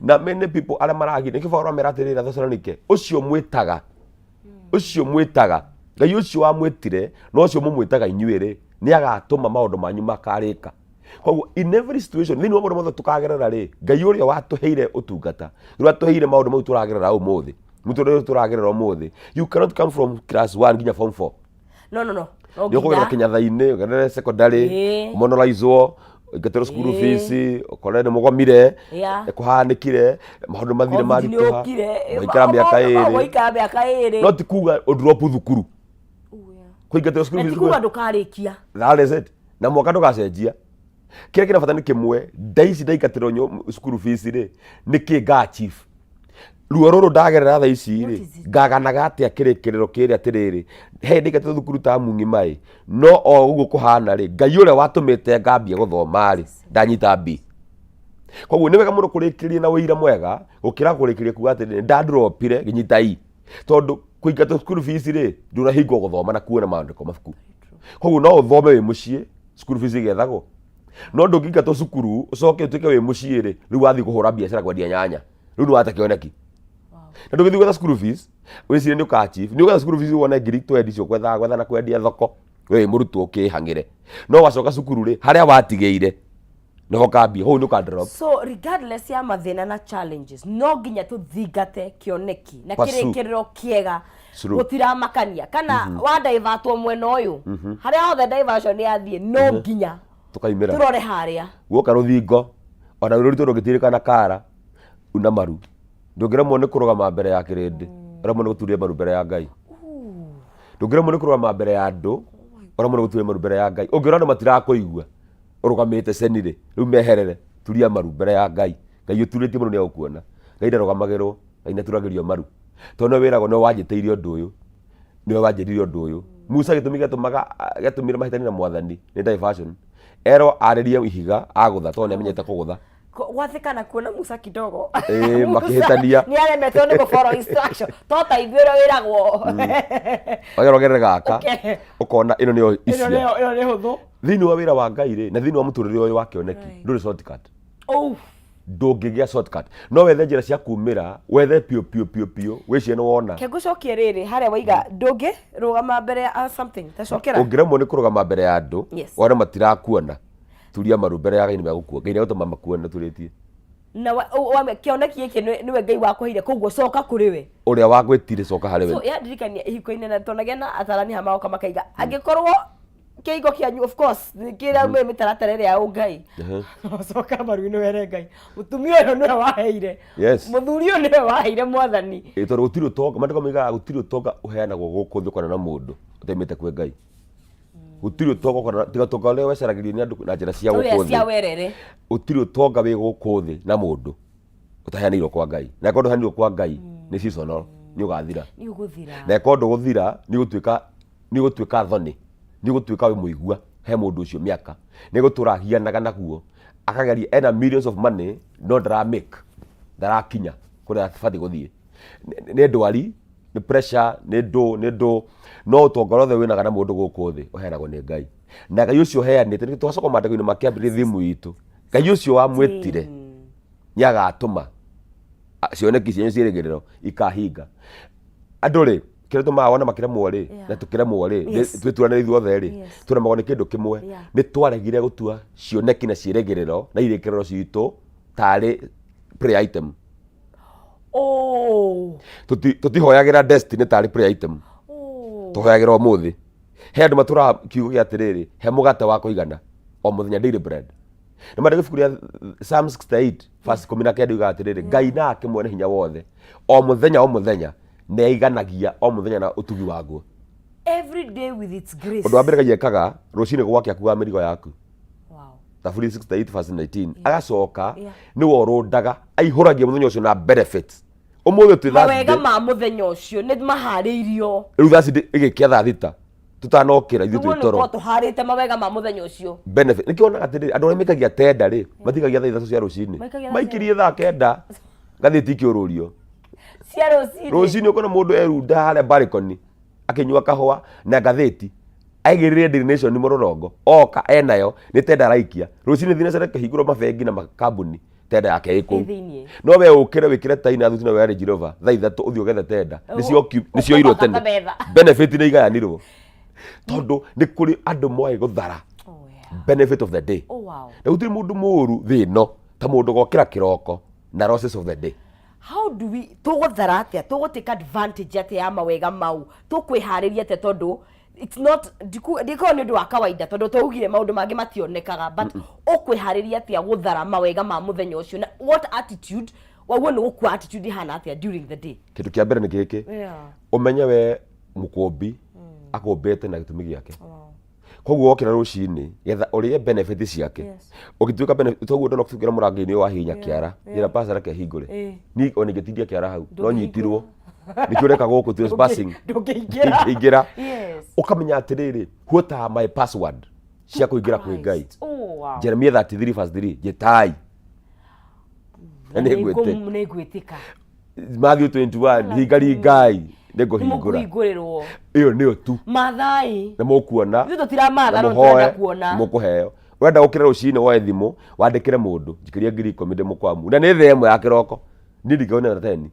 Na many people arĩa maragirio, nĩkĩo Paulo amera atĩrĩrĩ Athesalonike, ũcio mwĩtaga, ũcio mwĩtaga, Ngai ũcio wamwĩtire na ũcio mũmwĩtaga inyuĩ rĩ, nĩ agatũma maũndũ manyu makarĩka. Koguo in every situation, thĩinĩ wa maũndũ mothe tũkagerera rĩ, Ngai ũrĩa watũheire ũtungata, ũrĩa watũheire maũndũ mau tũragerera ũmũthĩ, mũtũrĩre ũyũ tũragerera ũmũthĩ, you cannot come from class 1 nginya form 4.
No, no, no, no.
Nĩ ũkũgerera kĩnyatha-inĩ, ũgerere secondary, ũmonolaizwo, ũingatĩrwo cukuru fees, ũkore nĩ mũgomire, kũhanĩkire maũndũ mathire
Covid nĩ
maritũha,
ũkire.
ũgaikara mĩaka 2.
Waikara mĩaka 2.
No ti kuga ũndrop thukuru kũingatĩrwo cukuru
Na ti
fees.
kuga ndũkarĩkia.
That is it. Na mwaka ndũgacenjia. Kĩrĩa kĩna bata nĩ kĩmwe, nda ici ndaingatĩrwo cukuru fees rĩ, nĩ kĩ nga achieve? Ruo rũrũ ndagerera thaa ici rĩ,
What is it?
ngaganaga atĩa kĩrĩkĩrĩro kĩrĩa? Atĩrĩrĩ, he ndaingatĩrwo thukuru ta mung'ima ĩ, no o ũguo kũhana rĩ, Ngai ũrĩa watũmĩte ngambia gũthoma rĩ, ndanyita B. Koguo nĩ wega mũno kũrĩkĩrĩria na ũira mwega gũkĩra kũrĩkĩrĩria kuga atĩrĩrĩ, ndandropire ngĩnyita E, tondũ kũingatwo cukuru fees rĩ, ndũnahingwo gũthoma na kuona maandĩko mabuku. Koguo no ũthome wĩ mũciĩ, cukuru fees ĩgethagwo, no ndũngĩingatwo cukuru ũcoke ũtuĩke wĩ mũciĩ rĩ, rĩu wathiĩ kũhũra biacara kwendia nyanya, rĩu nĩ wate kĩoneki. Na ndũgĩthiĩ gwetha cukuru fees wĩcirie nĩ ũka achieve. Nĩ ũgetha cukuru fees wone ngiri twendi icio gwetha gwetha na kwendia thoko we wĩ mũrutwo ũkĩhang'ĩre, no wacoka cukuru rĩ, harĩa watigĩire nĩho ũkambia, hau nĩ ũka drop.
So regardless ya mathĩna na challenges, no nginya tũthingate kĩoneki na
Pursue.
kĩrĩkĩrĩro kĩega.
True.
Gũtiramakania kana wa divertwo mwena ũyũ, harĩa hothe diversion yathiĩ, no nginya
tũkaimĩra,
tũrore harĩa.
Guoka rũthingo ona rũritũ, ndũngĩtirĩka na kara una maru, ndũngĩremwo nĩ kũrũgama mbere ya kĩrĩndĩ, ũremwo nĩ gũturia maru mbere ya Ngai. Ndũngĩremwo nĩ kũrũgama mbere ya andũ, ũremwo nĩ gũturia maru mbere ya Ngai. Ũngĩona andũ matirakũigua ũrũgamĩte cenirĩ, rĩu meherere, turia maru mbere ya Ngai. Ngai ũturĩtie maru nĩ agũkuona. Ngai ndarũgamagĩrwo, Ngai nĩaturagĩrio maru, tondũ nĩwe wĩragwo, nĩwe wanjĩtĩire ũndũ ũyũ, nĩwe wanjĩrire ũndũ ũyũ. Musa, gĩtũmi gĩatũmaga gĩatũmire mahĩtanie na Mwathani nĩ diversion. Erwo arĩrie ihiga, agũtha, tondũ nĩamenyete kũgũtha.
Gwathĩka na kuona Musa kidogo.
Ĩĩ,
Musa
makĩhĩtania.
nĩ aremetwo nĩ gũ follow instruction to ta ithuĩ ũrĩa wĩragwo.
Wagera ũgerere gaka, ũkona ĩno nĩyo
Ĩno
isia.
Ĩno nĩ hũthũ.
Thĩinĩ wa wĩra wa Ngai rĩ, na thĩinĩ wa mũtũrĩre ũyũ wa kĩoneki, ndũrĩ shortcut.
Oh.
Ndũngĩgĩa shortcut, no wethe njĩra cia kumĩra, wethe piũ piũ piũ piũ, wĩcirie nĩ wona.
Ke ngũcokie rĩrĩ harĩa waiga ndũngĩ rũgama mbere ya something, tacokera.
Ũngĩremwo nĩ kũrũgama mbere ya andũ, wone matirakuona, turia maru mbere ya Ngai, nĩ megũkuona. Ngai nĩ egũtũma makuone ũturĩtie.
Na kĩoneki gĩkĩ nĩwe Ngai wakũheire, koguo coka kũrĩ we.
Ũrĩa wagwĩtire, coka harĩ we.
So yandirikania ihiko-inĩ na tonagĩa na atarani ha magoka makaiga angĩkorwo kĩhingo kĩanyu, of course, kĩrĩa mwĩ mĩtaratara ĩrĩa ya ũngai,
coka maru-inĩ were Ngai, mũtumia ũyũ nĩwe waheire, mũthuri ũyũ nĩwe waheire, Mwathani.
Ĩ, tondũ gũtirĩ ũtonga, maandĩko moigaga gũtirĩ ũtonga ũheanagwo gũkũ thĩ ũkona na mũndũ ũtaimĩte kwĩ Ngai. Gũtirĩ ũtonga ũkona, tiga ũtonga ũrĩa wecaragĩrio nĩ andũ na njĩra cia gũkũ
ũrĩa cia
thĩ.
Werere.
Gũtirĩ ũtonga wĩ gũkũ thĩ na mũndũ ũtaheanĩirwo kwa Ngai, na angĩkorwo ndũheanĩirwo kwa Ngai, nĩ seasonal, nĩ ũgathira.
Nĩ ũgũthira.
Na angĩkorwo ndũgũthira, nĩ ũgũtuĩka thoni, nĩ ũgũtuĩka wĩ mũigua he mũndũ ũcio. Mĩaka nĩ gũtũra ahianaga naguo, akageria ena millions of money, no ndara make, ndarakinya kũrĩa abatiĩ gũthiĩ. Nĩ ndwari, nĩ pressure, nĩ ndũ, no ũtonga ũrĩa wothe wĩnaga na mũndũ gũkũ thĩ ũheanagwo nĩ Ngai, na Ngai ũcio ũheanĩte, nĩ twacoka maandĩko-inĩ ma kĩambĩrĩria thimu itũ, Ngai ũcio wamwĩtire nĩ agatũma cioneki cianyu ciĩrĩgĩrĩro ikahinga. Andũ rĩ, kĩrĩa tũmaga wona makĩremwo rĩ, na tũkĩremwo rĩ, twĩturanĩre ithuothe rĩ, tũremagwo nĩ kĩndũ kĩmwe. Nĩ twaregire gũtua cioneki na ciĩrĩgĩrĩro na irĩkĩrĩro citũ tarĩ prayer item.
Oh.
Tũtihoyagĩra destiny tarĩ prayer item.
Oh.
Tũhoyagĩra ũmũthĩ. He andũ matũraga kiugo gĩa atĩrĩrĩ, he mũgate wa kũigana o mũthenya, daily bread. Nĩ mandĩko ibuku rĩa Psalm 68 verse 19 yugaga atĩrĩrĩ, Ngai nake mwene hinya wothe o mũthenya o mũthenya nĩ aiganagia o mũthenya na ũtugi waguo.
Every day with its grace.
Ũndũ wa mbere Ngai ekaga rũcinĩ gwake, akuaga mĩrigo yaku. Thaburi 68 verse 19. Agacoka nĩwe ũrũndaga, aihũragia mũthenya ũcio na benefits. Ũmũthĩ twĩ
Mawega
Thursday.
ma mũthenya ũcio nĩ maharĩirio.
Rĩu thaa ĩgĩkia thaa 6 tũtanokĩra ithuĩ
Nĩguo
twĩ toro.
nĩkorwo tũharĩte mawega ma mũthenya ũcio.
Benefit nĩkĩo onaga atĩrĩrĩ, andũ arĩa maikagia tenda rĩ, matikagia thaa 3 cia rũcinĩ.
Maikagia thaa
Maikirie thaa 9 ngathĩti ikĩũrũrio
cia rũcinĩ.
Rũcinĩ ũkona mũndũ erunda harĩa balcony akĩnyua kahũa na ngathĩti, aigĩrĩre Daily Nation mũrũrongo, oka enayo nĩ tenda araikia rũcinĩ. Thinacara kĩhingũrwo mabengi na makambuni, tenda yake ĩ kũu.
Ĩ thĩiniĩ.
No we ũkĩre wĩkĩre tai na thuti na wea Range Rover thaa 3 ũthiĩ ũgethe tenda, nĩcioirwo tene.
Ũkũbanga metha.
Benefit nĩ igayanirwo, tondũ nĩ kũrĩ andũ moĩ gũthara benefit of the day. Na gũtirĩ mũndũ mũũru thĩ ĩno ta mũndũ gokĩra kĩroko na losses of the day.
How do we, tũgũthara atĩa, tũgũtake advantage atĩa ya mawega mau? Tũkwĩharĩria atĩa? Tondũ it's not ndikorwo nĩ ũndũ wa kawaida, tondũ twaugire maũndũ mangĩ mationekaga, but ũkwĩharĩria atĩa gũthara mawega ma mũthenya ũcio, na what attitude waguo nĩ gũkua, attitude ihana atĩa during the day?
Kĩndũ kĩa mbere nĩ gĩkĩ: ũmenye we mũkũmbi akũmbĩte na gĩtũmi gĩake. Koguo wokĩra rũcinĩ getha ũrĩe benefit ciake. Ũgĩtuĩka benefit, toguo ndona ũkĩingĩra mũrango-inĩ ũyũ wahihinya kĩara, njĩra pastor reke hingũre. Niĩ ona ingĩtindia kĩara hau no nyitirwo, nĩkĩo ũreka gũkũ trespassing.
Ndũngĩingĩra.
Ndingĩingĩra. Ũkamenya atĩrĩrĩ, what are my password cia kũingĩra kwĩ Ngai?
Christ. Oh, wow.
Jeremia 33 verse 3, njĩtai na nĩngwĩtĩka.
Nĩngwĩtĩka.
Matthew 21, hingaringai nĩngũhingũra.
Nĩmũkũhingũrĩrwo.
Ĩyo nĩyo tu.
Mathai.
Na mũkuona.
Ithuĩ tũtiramatha,
na
no
mũhoe
tũrenda kuona.
Mũkũheo. Ũrenda gũkĩra rũcinĩ, woe thimũ wandĩkĩre mũndũ, njikĩria 10,000 ndĩ mũkwamu, na nĩ 1:00 ya kĩroko, niĩ ndingĩona na 10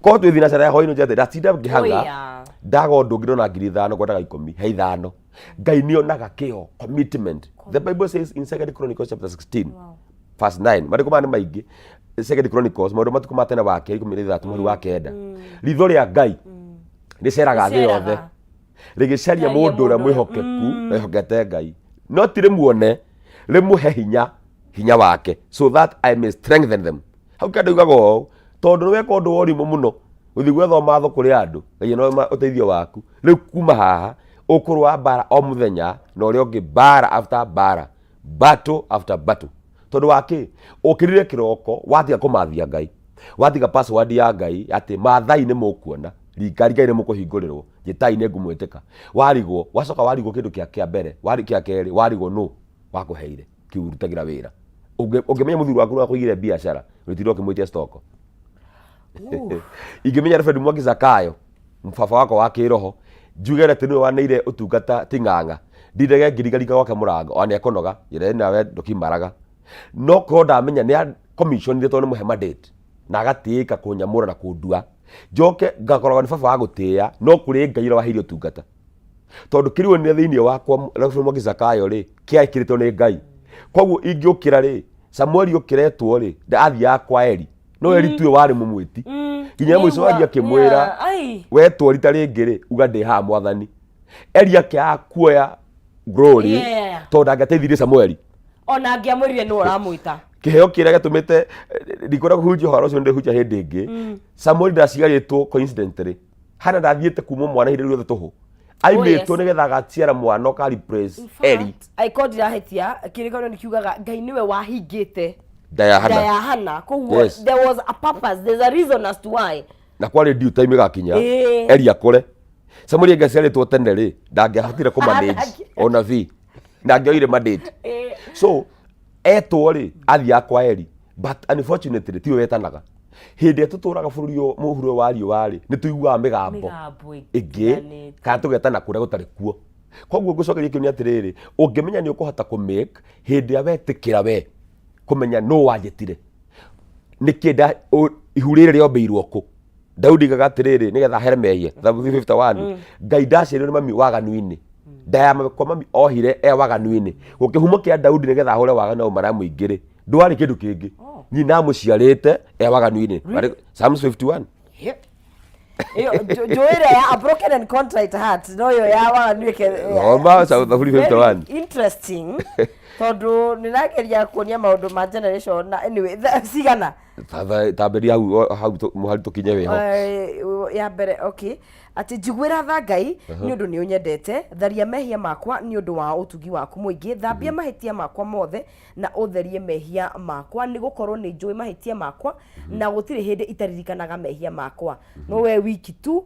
korwo twĩ thinacara ya hwainĩ njate ndatinda ngĩhang'a.
Oh, yeah.
Ndaga ũndũ ũngĩ, ndona 5,000 ngwendaga 10, he 5. Ngai nĩ onaga kĩo, commitment. The Bible says in Second Chronicles chapter 16 verse 9, marĩkũ maya nĩ maingĩ, Second Chronicles, maũndũ matukũ ma tene wa kerĩ 13 mũhari wa 9, ritho rĩa Ngai rĩceraga thĩ yothe
Rĩceraga.
rĩgĩcaria
Caria
mũndũ ũrĩa
mũndũ ũrĩa-
mwĩhokeku na wĩhokete Ngai, no ti rĩmuone, rĩmũhe hinya, hinya wake, so that I may strengthen them. Hau kenda ugaga ũũ tondũ nĩ weka ũndũ wa ũrimũ mũno gũthiĩ gwetha ũmatho kũrĩ andũ. Ngai no ũteithio waku. Rĩu kuma haha ũkũrũa mbara o mũthenya na ũrĩa ũngĩ, mbara after mbara, battle after battle. Tondũ wa kĩ? Ũkĩrire kĩroko watiga kũmathia Ngai, watiga password ya Ngai atĩ mathai nĩ mũkuona, ringaringai nĩ mũkũhingũrĩrwo, njĩtai nĩ ngũmwĩtĩka. Warigwo, wacoka warigwo kĩndũ kĩa mbere, wari kĩa kerĩ, warigwo nũ wakũheire kĩu ũrutagĩra wĩra. Ũngĩmenya mũthuri waku nĩwakũigire biacara, ũrĩtinda ũkĩmwĩtia stoko. Ingĩmenya Reverend Mwangi Zakayo, baba wakwa wa kĩroho, njuge atĩ nĩwe waneire ũtungata ting'ang'a, ndindage ngĩringaringa gwake mũrango, ona nĩekũnoga, njĩra nawe ndũkimaraga. No korwo ndamenya nĩ commissionire tondũ nĩ mũhe mandate na agatĩĩka kũnyamũra na kũndua, njoke ngakoragwo nĩ baba wa gũtĩĩa, no kũrĩ Ngai ũrĩa waheire ũtungata, tondũ kĩrĩa onire thĩinĩ wakwa, Reverend Mwangi Zakayo rĩ, kĩaĩkĩrĩtwo nĩ Ngai. Koguo ingĩũkĩra rĩ, Samueli ũkĩretwo rĩ, athiaga kwa Eli, no Eli tuwe warĩ mũmwĩti. Nginya mũico wathiĩ akĩmwĩra,
Ai.
Wetwo rita rĩngĩ rĩ, uga ndĩ haha mwathani. Eli akĩaga kuoya glory tondũ ndangĩateithirie Samueli.
Ona angĩamwĩrire nĩ ũramwĩta.
Kĩheo kĩrĩa gĩtũmĩte ndikwenda kũhunjia ũhoro ũcio, ndĩhunjia hĩndĩ ĩngĩ. Samueli ndaciarĩtwo coincidentally. Hana ndathiĩte kuma mwana ihinda rĩothe tũhũ, aimĩtwo nĩgetha agaciara mwana ũka replace Eli.
Angĩkorwo ndirahĩtia, kĩrĩkanĩro nĩ kiugaga Ngai nĩwe wahingĩte
nda ya
nda
Hana
ya Hana, koguo there was a purpose, there's a reason as to why.
Na kwarĩ due time ĩgakinya Eli akũre. Samueli angĩaciarĩtwo tene rĩ, ndangĩahotire kũmanage ona vi ndangĩoire mandate. So etwo rĩ, athiaga kwa Eli, but unfortunately tiwe wetanaga. Hĩndĩ ĩrĩa tũtũraga bũrũri ũyũ mũhuro ũyũ wa riũa rĩ, nĩ tũiguaga mĩgambo
mĩgambo
ĩngĩ
ĩtiganĩte.
Kana tũgetana kũrĩa gũtarĩ kuo. Koguo ngũcokeria kĩũria atĩrĩrĩ, ũngĩmenya nĩ ũkũhota kũ make hĩndĩ ĩrĩa wetĩkĩra we kũmenya nũ wanjĩtire, nĩkĩ ihu rĩrĩ rĩombĩirwo kũ. Daudi igaga atĩrĩrĩ, nĩgetha ahere mehia, Thaburi 51, Ngai ndaciarirwo nĩ mami waganu-inĩ, nda ya kwa mami ohire e waganu-inĩ. Gũkĩhumo kĩa Daudi nĩgetha ahũre waganu na ũmaraya mũingĩ rĩ, ndwarĩ kĩndũ kĩngĩ. Nyina amũciarĩte e waganu-inĩ. Psalms 51.
Ĩyo, njũĩ ĩrĩa ya a broken and contrite heart, no ĩyo ya waganu ĩke.
Thoma Thaburi 51.
Very interesting, tondũ nĩ rageria kuonia maũndũ ma generation na anyway cigana.
Tambĩria hau hau mũhari tũkinye wĩho.
Ya mbere, okay, atĩ njiguĩra tha Ngai, nĩ ũndũ nĩ ũnyendete, tharia mehia makwa nĩ ũndũ wa ũtugi waku mũingĩ, thambia mahĩtia makwa mothe na ũtherie mehia makwa, nĩ gũkorwo nĩ njũĩ mahĩtia makwa na gũtirĩ hĩndĩ itaririkanaga mehia makwa. No we wiki tu,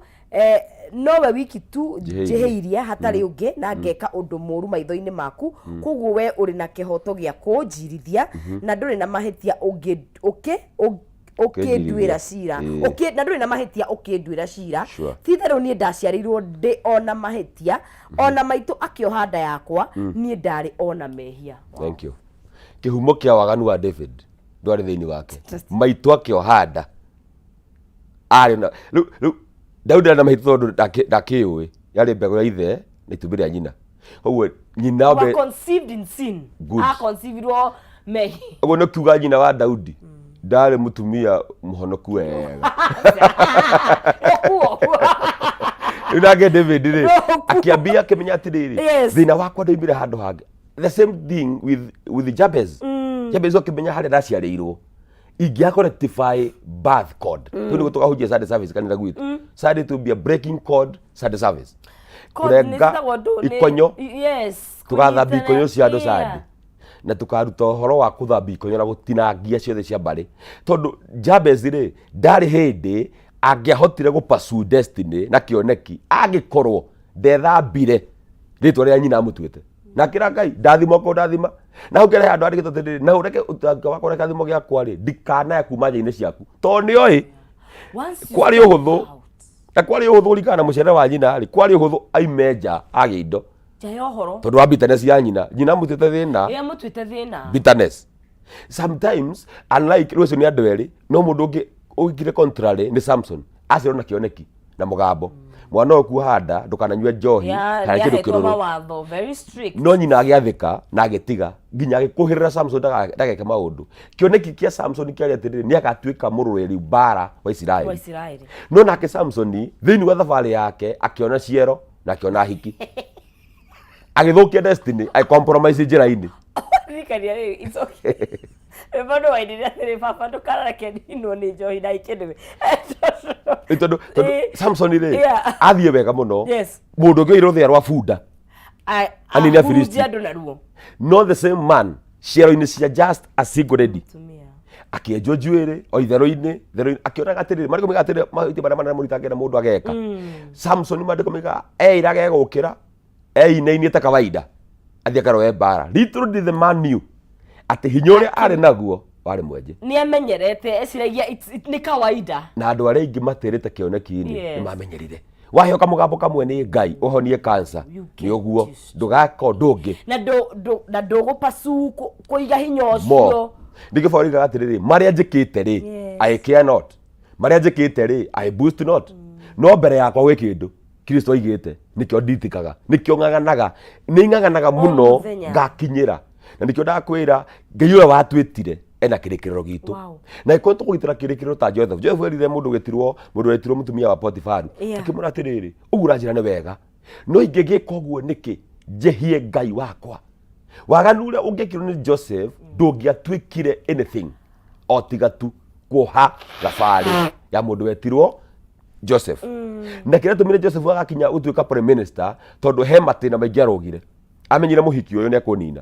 nowe wiki tu
Njĩhĩirie.
Njĩhĩirie hatarĩ ũngĩ na ngeka ũndũ mũũru maitho-inĩ maku, koguo we ũrĩ na kĩhoto gĩa kũnjirithia na ndũrĩ na mahĩtia ũngĩ ũkĩ ũkĩnduĩra cira. Na ndũrĩ na mahĩtia ũkĩnduĩra cira. Ti itherũ niĩ ndaciarĩirwo ndĩ ona mahĩtia, ona maitũ akĩoha nda yakwa niĩ ndarĩ ona mehia.
Thank you. Kĩhumo kĩa waganu wa David ndwarĩ thĩinĩ wake. Maitũ akĩoha nda arĩ na rĩu Daudi arĩ na mahĩtia tondũ ndakĩũĩ yarĩ mbegũ ya ithe na itumbĩ rĩa nyina, koguo nyina
were conceived in sin.
Good.
A conceivedwo mehi.
Ũguo nĩ kiuga nyina wa Daudi ndarĩ mũtumia mũhonoku wega.
Ũkuo.
Rĩu nake David rĩ,
Ũkuo.
akĩambia akĩmenya atĩrĩrĩ, thĩna wakwa ndoimire handũ hangĩ. The same thing with Jabez. Jabez akĩmenya harĩa ndaciarĩirwo ingĩaga rectify birth cord. Rĩu nĩguo tũkahunjia Sunday service kanitha gwitũ. Sunday to be a breaking cord Sunday service.
Cord nĩ
Kũrenga
ciĩtagwo
ikonyo. Tũgathambia
kũnyitana-
ikonyo cia andũ Sunday na tũkaruta ũhoro wa kũthambia ikonyo na gũtinangia ciothe cia mbarĩ, tondũ Jabez rĩ, ndarĩ hĩndĩ angĩahotire gũ pursue destiny na kĩoneki angĩkorwo ndethambire rĩtwa rĩrĩa nyina amũtuĩte na akĩra Ngai ndathima okorwo ndathima na hau kĩrehe andũ andĩkĩte atĩrĩrĩ, na ũreke ũtanga wakwa ũreke kĩrathimo gĩakwa rĩ, ndikanae kuma nja-inĩ ciaku, tondũ nĩ oĩ
Once you
kwarĩ
step
ũhũthũ
out,
na kwarĩ ũhũthũ kũringana na mũciarĩre wa nyina rĩ, kwarĩ ũhũthũ aime nja agĩe indo
nja ya ũhoro
tondũ wa bitterness ya nyina. Nyina amũtuĩte thĩna.
Ĩrĩa mũtuĩte thĩna.
Bitterness sometimes, unlike rĩu acio nĩ andũ erĩ, no mũndũ ũngĩ ũgĩkire contrary nĩ Samson. Aciarwo na kĩoneki na mũgambo, mwana ũyũ kuoha nda, ndũkananyue njohi kana kĩndũ
nĩahetwo
kĩrũrũ.
Mawatho very strict.
No nyina agĩathĩka na agĩtiga nginya agĩkũhĩrĩra Samson ndageke maũndũ. Kĩoneki kĩa Samson kĩarĩ atĩrĩrĩ, nĩ agatuĩka mũrũĩri mbara wa
wa
Isiraeli.
Isiraeli.
No nake Samson thĩinĩ wa thabarĩ yake akĩona ciero na akĩona hiki, agĩthũkia destiny, agĩcompromise njĩra-inĩ.
Ririkania rĩrĩ, it's okay. Rwĩmbo nĩ wainire atĩrĩ, baba ndũkareke ninwo nĩ njohi na ikĩnĩwe.
Nĩ tondũ Samson rĩ, athiĩ wega mũno. Mũndũ ũngĩ oire rũthĩa rwa bunda anini Afilisti.
Ahurunje andũ naruo.
No the same man ciero-inĩ cia just a single lady,
Mũtumia.
Akĩenjwo njuĩrĩ o itherũ-inĩ itherũ-inĩ, akĩonaga atĩrĩrĩ, maandĩko moigaga atĩrĩrĩ, mahĩtia marĩa manene mũndũ itangĩenda mũndũ ageka. Samson, maandĩko moigaga eĩraga egũkĩra einainie ta kawaida athiĩ akaroe mbara. Little did the man knew atĩ hinya ũrĩa arĩ naguo warĩ mwenje.
Nĩ amenyerete, eciragia nĩ kawaida.
Na andũ arĩa aingĩ matĩrĩte kĩoneki-inĩ nĩ mamenyerire waheo kamũgambo kamwe nĩ Ngai ũhonie kansa
You
nĩ
get
ũguo
used.
ndũgaka ũndũ ũngĩ.
Na ndũgũpasu kũiga hinya
mo
ũcio.
Ningĩ Paul oigaga atĩrĩrĩ, marĩa njĩkĩte rĩ, I care not, marĩa njĩkĩte rĩ, I boast not, no mbere yakwa gwĩ kĩndũ Kristo aigĩte, nĩkĩo nditikaga, nĩkĩo ng'ang'anaga, nĩ ng'ang'anaga mũno
Mũthenya.
ngakinyĩra. Na nĩkĩo ndakwĩra, Ngai ũrĩa watwĩtire ena kĩrĩkĩrĩro gitũ. Na ĩkorwo tũkũgitĩra kĩrĩkĩrĩro ta Joseph. Joseph erire mũndũ wĩtirwo, mũndũ wetirwo mũtumia wa Potifaru, akĩmwĩra atĩrĩrĩ, ũguo ũranjĩra nĩ wega, no ingĩgĩka ũguo nĩkĩ njĩhie Ngai wakwa? Waganu ũrĩa ũngĩekirwo nĩ Joseph ndũngĩatuĩkire anything o tiga tu kuoha thabarĩ ya mũndũ wetirwo Joseph. Na kĩrĩa tũmire Joseph agakinya gũtuĩka prime minister, tondũ he matĩna maingĩ arũgire. Amenyire mũhiki ũyũ nĩ ekũnina.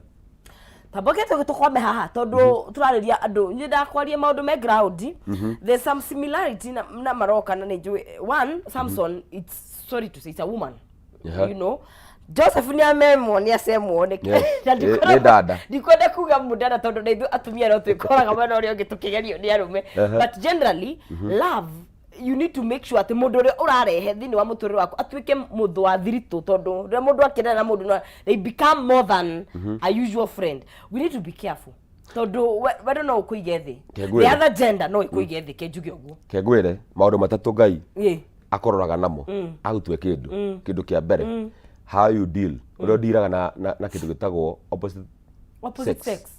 Tamboke tũkwame haha tondũ tũrarĩria andũ nĩ ndakwaria maũndũ me ground. There's some similarity na maroka na nĩ njũĩ one Samson, it's sorry to say, it's a woman. Joseph nĩ amemwo, nĩ acemwo nĩ Na
Nĩ dada.
Ndikwenda kuga mũdada tondũ na ithuĩ atumia no twĩkoraga mwena ũrĩa ũngĩ tũkĩgerio nĩ arũme. But generally, love, you need to make sure atĩ mũndũ ũrĩa ũrarehe thĩinĩ wa mũtũrĩre waku atuĩke mũndũ wa thiritũ, tondũ rĩrĩa mũndũ akĩendana na mũndũ no they become more than a usual friend. We need to be careful tondũ wendo no ũkũige thĩ.
Kengwĩre.
The other gender no ĩkũige thĩ, kenjuge ũguo.
Kengwĩre maũndũ matatũ Ngai akororaga namo agũtue kĩndũ. Kĩndũ kĩa mbere, how you deal, ũrĩa ũndiraga na kĩndũ gĩtagwo opposite
Opposite
sex.
Sex.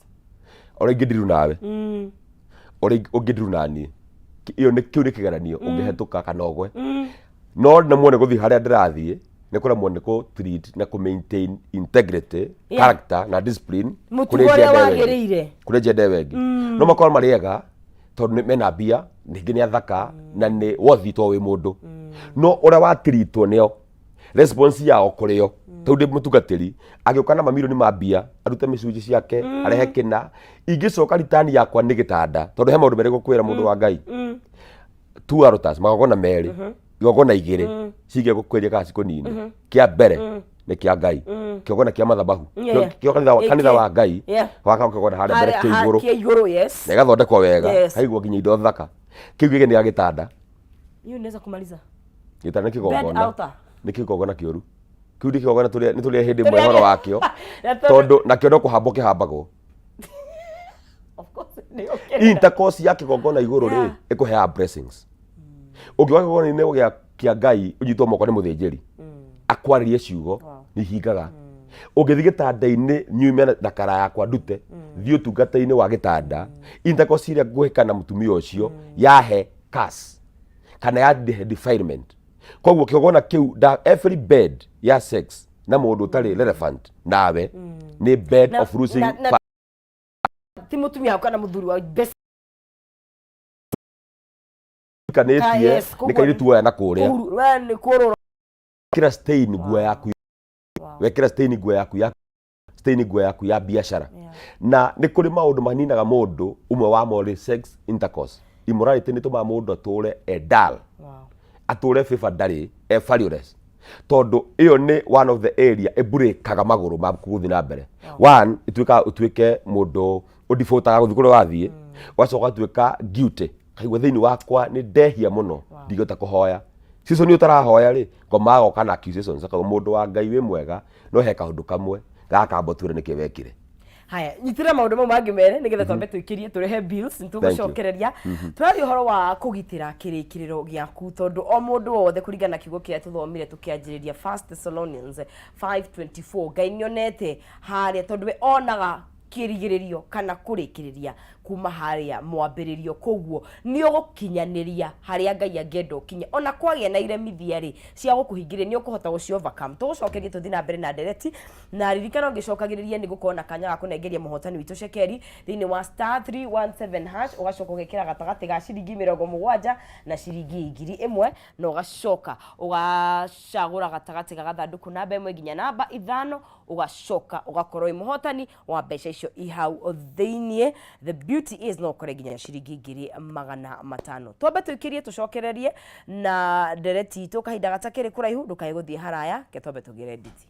Ũrĩa ingĩndiru nawe, ũrĩa ũngĩndiru naniĩ, ĩyo nĩ kĩu nĩ kĩgeranio ũngĩhetũka kana ũgwe. No nemwo nĩ gũthiĩ harĩa ndĩrathiĩ nĩ kũremwo nĩ kũ treat na kũ maintain integrity, character na discipline.
Mũtugo
kũrĩ
ũrĩa
gender ĩyo ĩngĩ.
wagĩrĩire.
Kũrĩ gender ĩyo ĩngĩ no makorwo marĩ ega tondũ mena mbia, ningĩ nĩ athaka na nĩ wothi to wĩ mũndũ, no ũrĩa watiritwo nĩo, response yao kũrĩ o, tondũ ndĩ mũtungatĩri agĩũka na mamirioni ma mbia arute mĩcunjĩ ciake, arehe kĩna, ingĩcoka ritani yakwa nĩ gĩtanda, tondũ he maũndũ merĩ gũkwĩra mũndũ wa Ngai, two altars, magongona merĩ, igongona igĩrĩ ciige gũkwĩria kana cikũnine. Kĩa mbere nĩ kĩa Ngai, kĩgongona kĩa mathabahu, kĩo kanitha wa Ngai, waka kĩgongona harĩa mbere
Harĩa-
kĩa igũrũ
kĩa igũrũ, yes.
Na ĩgathondekwo wega, kaigwo nginya indo thaka. Kĩu gĩkĩ nĩ gĩa gĩtanda.
Hiyo inaweza kumaliza.
Gĩtanda nĩ
Bed
kĩgongona
altar.
Nĩ kĩgongona kĩũru kĩu, nĩ kĩgongona nĩ tũrĩa hĩndĩ ĩmwe ũhoro wakĩo,
Na tondũ
tondũ nakĩo no kũhambwo kĩhambagwo.
Of course, nĩ ũkĩrenda.
Intercourse ya kĩgongona igũrũ rĩ, ĩkũheaga blessings. Ũngĩoka kĩgongona-inĩ kĩa Ngai ũnyitwo moko nĩ mũthĩnjĩri akwarĩrie ciugo, nĩ ihingaga. Ũngĩthiĩ gĩtanda-inĩ nyume na kara yakwa ndute thiĩ ũtungata-inĩ wa gĩtanda, intercourse ĩrĩa ngũhĩka na mũtumia ũcio yahe curse kana ya defilement. Koguo kĩgongona kĩu every bed ya sex na mũndũ ũtarĩ relevant nawe nĩ bed of losing.
Na ti mũtumia waku kana mũthuri wa best
Kanĩtie
yes,
nĩ
koguo
kairĩtu woya na kũrĩa.
Ũhuru, we nĩ kũrũra.
Wekĩra stain nguo yaku, wekĩra stain nguo yaku ya stain nguo yaku ya biacara. Na nĩ kũrĩ maũndũ maninaga mũndũ, ũmwe wamo nĩ sex intercourse. Immorality nĩ tũmaga mũndũ atũre e dull, atũre favor ndarĩ, e valueless, tondũ ĩyo nĩ one of the area ĩmburĩkaga magũrũ maku gũthiĩ na mbere. One, ĩtuĩkaga ũtuĩke mũndũ ũdibotaga gũthiĩ kũrĩa ũrathiĩ, ũgacoka ũgatuĩka guilty, kaigua thĩinĩ wakwa nĩ ndehia mũno, ndingĩhota kũhoya. Season ũtarahoya rĩ, ngoma agoka na accusations, akauga mũndũ wa Ngai wĩ mwega, no he kaũndũ kamwe gakamba ũtwĩre nĩkĩ wekire.
Haya, nyitĩrĩra maũndũ mau mangĩ merĩ nĩgetha twambe twĩkĩrie tũrehe bills nĩ tũgũcokereria. Tũraria ũhoro wa kũgitĩra kĩrĩkĩrĩro gĩaku, tondũ o mũndũ wothe, kũringana na kiugo kĩrĩa tũthomire tũkĩanjĩrĩria, 1 Thessalonians 5:24, Ngai nĩonete harĩa, tondũ we onaga kĩrigĩrĩrio kana kũrĩkĩrĩria kuma harĩa mwambĩrĩrio, koguo nĩ ũgũkinyanĩria harĩa Ngai angĩenda ũkinye. Ona kwagĩa na iremithia rĩ cia gũkũhingĩrĩria, nĩ ũkũhota gũci overcome. Tũgũcokeria tũthiĩ na mbere na ndereti, na ririkana ũngĩcokagĩrĩria nĩ gũkorwo na kanya ga kũnengeria mũhotani witũ cekeri thĩinĩ wa *317#, ũgacoka ũgekĩra gatagatĩ ga ciringi 70 na ciringi 1000, na ũgacoka ũgacagũra gatagatĩ ga gathandũkũ namba 1 nginya namba 5, ũgacoka ũgakorwo wĩ mũhotani wa mbeca icio i hau thĩiniĩ. The beauty is no ũkore nginya ciringi 500,000. Twambe tũikĩrie tũcokererie na ndereti itũ kahinda gatakĩrĩ kũraihu. Ndũkae gũthiĩ haraya, ke twambe tũgĩre nditi.